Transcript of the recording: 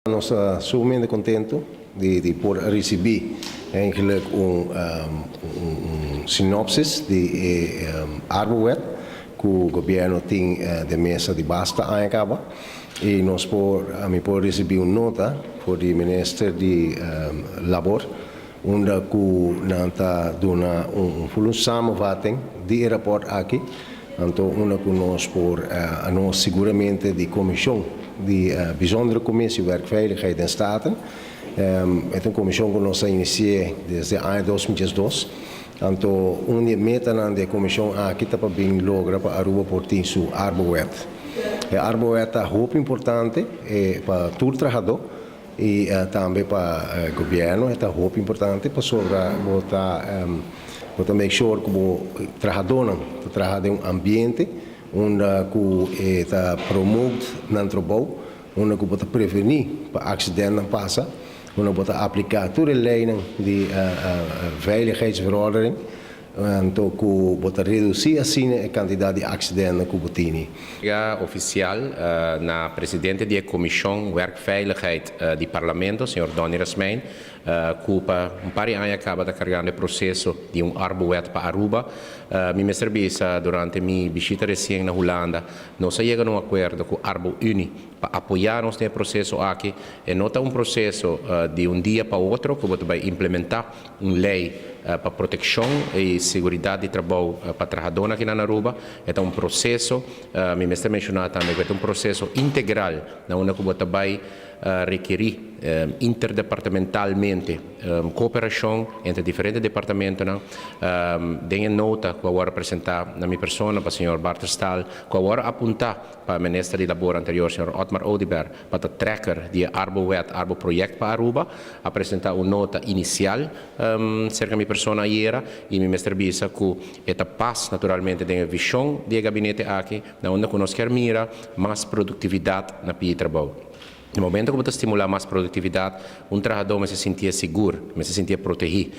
Nos ta sumamente contento di por ricibi eigenlijk un synopsis di Arbowet cu gobierno tin den mesa di basta aña caba y ami por ricibi un nota for di minister di Labor, unda cu nan ta duna un full samenvatting di e rapport aki. Anto unda cu nos por nos seguramente di comision di Bijzondere Commissie Werkveiligheid en Staten. E ta un comision cu nos a inicia desde aña 2012. Anto un di metanan di e comision aki ta pa bin logra pa Aruba por tin su Arbowet. E Arbowet ta hopi importante pa tur trahador y tambe pa gobierno ta hopi importante pasobra bo ta make sure cu bo trahadornan ta traha den un ambiente unda cu ta promote nan trabou, unda cu bo ta preveni pa accidentenan pasa, unda bo ta aplica tur e leynan di veiligheidsverordening, anto cu bo ta reduci asina e cantidad di accidente cu bo tin. Oficial na presidente di Comision Werkveiligheid di Parlamento, señor Donny Rasmijn, cu pa un par di aña caba ta cargando e proceso di un Arbowet pa Aruba. Mi mester bisa, durante mi bishita recien na Hulanda, nos a yega na un acuerdo cu Arbo Unie pa apoya nos den e proceso aki. E no ta un proceso di un dia pa otro cu ta bay implementa un ley pa proteccion y seguridad di trabou pa trahador aki na Aruba. E un proceso, mi mester menciona tambe cu e ta un proceso integral, na unda cu ta bay rekeri interdepartamentalmente cooperacion entre diferente departamento. Den nota cu awor a presenta na mi persona pa señor Bart Staal, cu awor a apunta pa minister di Labor anterior, señor Otmar Oduber, pa e trekker di Arbowet, Arbo Project pa Aruba, a presenta un nota inicial cerca mi persona ayera y mi mester bisa cu e ta pas naturalmente den vision di gabinete aki, na unda cu nos kier mira mas productividad na pia di trabou. Na momento cu bo stimula mas productividad, un trahador mester sinti sigur, mester sinti protegi.